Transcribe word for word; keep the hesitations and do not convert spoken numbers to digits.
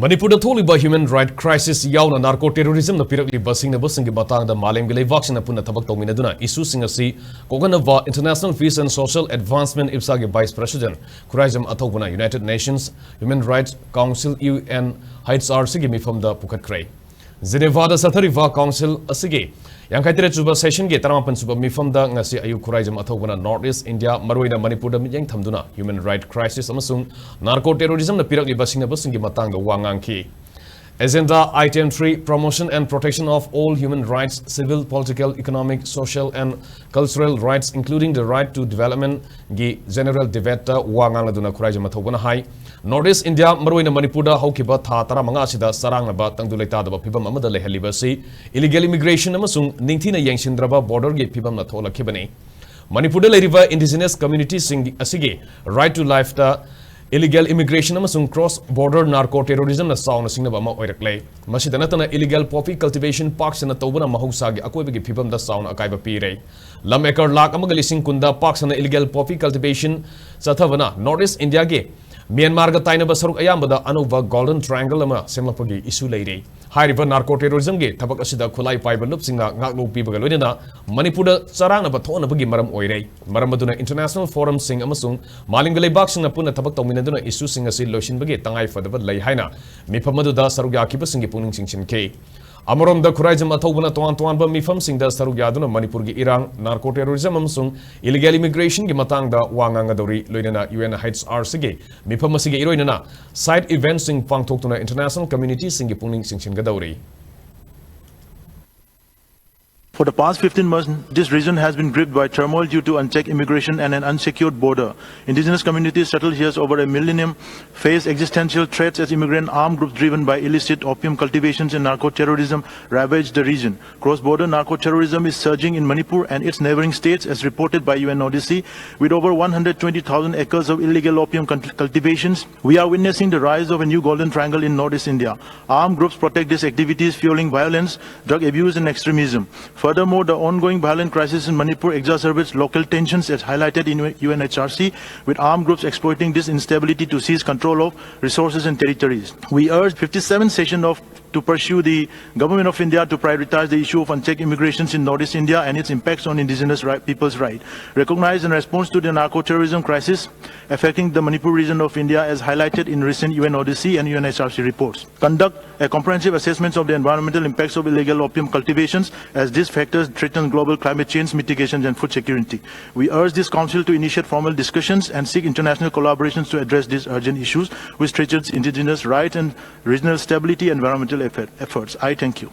ꯃꯅꯤꯄꯨꯔꯗ ꯊꯣꯛꯂꯤꯕ human right crisis ꯌꯥꯎꯅ narco terrorismꯅ ꯄꯤꯔꯛꯂꯤꯕ ꯁꯤꯡꯅꯕꯁꯤꯡꯒꯤ ꯃꯇꯥꯡꯗ ꯃꯥꯂꯦꯝꯒꯤ ꯂꯩꯕꯥꯛꯁꯤꯡꯅ ꯄꯨꯟꯅ ꯊꯕꯛ ꯇꯧꯃꯤꯟꯅꯗꯨꯅ issueꯁꯤꯡ ꯑꯁꯤ ꯀꯣꯛꯍꯟꯅꯕ International Peace and Social Advancement, IPSAꯒꯤ Vice President Khuraijam ꯑꯊꯧꯕꯅ United Nations Human Rights Council, UNHRCꯒꯤ ꯃꯤꯐꯝꯗ ꯄꯨꯈꯠꯈ꯭ꯔꯦ꯫ Genevaꯗ ꯆꯠꯊꯔꯤꯕ council ꯑꯁꯤꯒꯤ ꯌꯥꯡꯈꯩ ꯇꯔꯦꯠ ꯁꯨꯕ sessionꯒꯤ ꯇꯔꯥꯃꯥꯄꯟ ꯁꯨꯕ ꯃꯤꯐꯝꯗ ꯉꯁꯤ ꯑꯌꯨꯛ ꯈꯨꯔꯥꯏꯖꯝ ꯑꯊꯧꯕꯅ North East India, ꯃꯔꯨꯑꯣꯏꯅ ꯃꯅꯤꯄꯨꯔꯗ ꯃꯤꯠꯌꯦꯡ ꯊꯝꯗꯨꯅ human right crisis ꯑꯃꯁꯨꯡ narco terrorismꯅ ꯄꯤꯔꯛꯂꯤꯕ ꯁꯤꯡꯅꯕꯁꯤꯡꯒꯤ ꯃꯇꯥꯡꯗ ꯋꯥ ꯉꯥꯡꯈꯤ꯫ Agenda item three, promotion and protection of all human rights, civil, political, economic, social and cultural rights, including the right to developmentꯒꯤ general debateꯇ ꯋꯥ ꯉꯥꯡꯂꯗꯨꯅ ꯈꯨꯔꯥꯏꯖꯝ ꯑꯊꯧꯕꯅ ꯍꯥꯏ, North East India, ꯃꯔꯨꯑꯣꯏꯅ ꯃꯅꯤꯄꯨꯔꯗ ꯍꯧꯈꯤꯕ ꯊꯥ ꯇꯔꯥꯃꯉꯥ ꯑꯁꯤꯗ ꯆꯔꯥꯡꯅꯕ ꯇꯪꯗꯨ ꯂꯩꯇꯥꯗꯕ ꯐꯤꯕꯝ ꯑꯃꯗ ꯂꯩꯍꯜꯂꯤꯕ ꯑꯁꯤ illegal immigration ꯑꯃꯁꯨꯡ ꯅꯤꯡꯊꯤꯅ ꯌꯦꯡꯁꯤꯟꯗ꯭ꯔꯕ borderꯒꯤ ꯐꯤꯕꯝꯅ ꯊꯣꯛꯍꯜꯂꯛꯈꯤꯕꯅꯤ꯫ ꯃꯅꯤꯄꯨꯔꯗ ꯂꯩꯔꯤꯕ indigenousꯁꯤꯡ ꯑꯁꯤꯒꯤ right to lifeꯇ illegal immigration ꯑꯃꯁꯨꯡ cross border narco terrorismꯅ ꯆꯥꯎꯅ ꯁꯤꯡꯅꯕ ꯑꯃ ꯑꯣꯏꯔꯛꯂꯦ꯫ ꯃꯁꯤꯗ ꯅꯠꯇꯅ illegal poppy cultivation ꯄꯥꯛ ꯁꯟꯅ ꯇꯧꯕꯅ ꯃꯍꯧꯁꯥꯒꯤ ꯑꯀꯣꯏꯕꯒꯤ ꯐꯤꯕꯝꯗ ꯆꯥꯎꯅ ꯑꯀꯥꯏꯕ ꯄꯤꯔꯦ꯫ ꯂꯝ acre ꯂꯥꯈ ꯑꯃꯒ ꯂꯤꯁꯤꯡ ꯀꯨꯟꯗ ꯄꯥꯛ ꯁꯟꯅ illegal poppy cultivation ꯆꯠꯊꯕꯅ North East Indiaꯒꯤ ꯃ꯭ꯌꯥꯟꯃꯥꯔꯒ ꯇꯥꯏꯅꯕ ꯁꯔꯨꯛ ꯑꯌꯥꯝꯕꯗ ꯑꯅꯧꯕ Golden Triangle ꯑꯃ ꯁꯦꯝꯂꯛꯄꯒꯤ issue ꯂꯩꯔꯦ꯫ ꯍꯥꯏꯔꯤꯕ narco terrorismꯒꯤ ꯊꯕꯛ ꯑꯁꯤꯗ ꯈꯨꯠꯂꯥꯏ ꯄꯥꯏꯕ ꯂꯨꯞꯁꯤꯡꯅ ꯉꯥꯛꯂꯧ ꯄꯤꯕꯒ ꯂꯣꯏꯅꯅ ꯃꯅꯤꯄꯨꯔꯗ ꯆꯔꯥꯡꯅꯕ ꯊꯣꯛꯍꯟꯅꯕꯒꯤ ꯃꯔꯝ ꯑꯣꯏꯔꯦ꯫ ꯃꯔꯝ ꯑꯗꯨꯅ international forumꯁꯤꯡ ꯑꯃꯁꯨꯡ ꯃꯥꯂꯦꯝꯒꯤ ꯂꯩꯕꯥꯛꯁꯤꯡꯅ ꯄꯨꯟꯅ ꯊꯕꯛ ꯇꯧꯃꯤꯟꯅꯗꯨꯅ issueꯁꯤꯡ ꯑꯁꯤ ꯂꯣꯏꯁꯤꯟꯕꯒꯤ ꯇꯉꯥꯏ ꯐꯗꯕ ꯂꯩ ꯍꯥꯏꯅ ꯃꯤꯐꯝ ꯑꯗꯨꯗ ꯁꯔꯨꯛ ꯌꯥꯈꯤꯕꯁꯤꯡꯒꯤ ꯄꯨꯛꯅꯤꯡ ꯆꯤꯡꯁꯤꯟꯈꯤ꯫ ꯑꯃꯔꯣꯝꯗ ꯈꯨꯔꯥꯏꯖꯝ ꯑꯊꯧꯕꯅ ꯇꯣꯉꯥꯟ ꯇꯣꯉꯥꯟꯕ ꯃꯤꯐꯝꯁꯤꯡꯗ ꯁꯔꯨꯛ ꯌꯥꯗꯨꯅ ꯃꯅꯤꯄꯨꯔꯒꯤ ꯏꯔꯥꯡ, narco terrorism ꯑꯃꯁꯨꯡ illegal immigrationꯒꯤ ꯃꯇꯥꯡꯗ ꯋꯥ ꯉꯥꯡꯒꯗꯧꯔꯤ꯫ ꯂꯣꯏꯅꯅ UNHRCꯒꯤ ꯃꯤꯐꯝ ꯑꯁꯤꯒꯤ ꯏꯔꯣꯏꯅꯅ side eventꯁꯤꯡ ꯄꯥꯡꯊꯣꯛꯇꯨꯅ international communityꯁꯤꯡꯒꯤ ꯄꯨꯛꯅꯤꯡ ꯆꯤꯡꯁꯤꯟꯒꯗꯧꯔꯤ꯫ For the past fifteen months, this region has been gripped by turmoil due to unchecked immigration and an unsecured border. Indigenous communities settled here over a millennium face existential threats as immigrant armed groups driven by illicit opium cultivations and narco-terrorism ravage the region. Cross-border narco-terrorism is surging in Manipur and its neighboring states, as reported by UNODC, with over one hundred twenty thousand acres of illegal opium cult- cultivations. We are witnessing the rise of a new golden triangle in Northeast India. Armed groups protect these activities, fueling violence, drug abuse, and extremism. Furthermore, the ongoing violent crisis in Manipur exacerbates local tensions as highlighted in U N H R C, with armed groups exploiting this instability to seize control of resources and territories. We urge fifty-seventh session of to pursue the Government of India to prioritize the issue of unchecked immigrations in Northeast India and its impacts on indigenous right, people's right. Recognize and response to the narco-terrorism crisis affecting the Manipur region of India as highlighted in recent U N O D C and U N H R C reports. Conduct a comprehensive assessment of the environmental impacts of illegal opium cultivations, as these factors threaten global climate change mitigations and food security. We urge this council to initiate formal discussions and seek international collaborations to address these urgent issues, which threatens indigenous rights and regional stability and environmental effort, efforts. I thank you.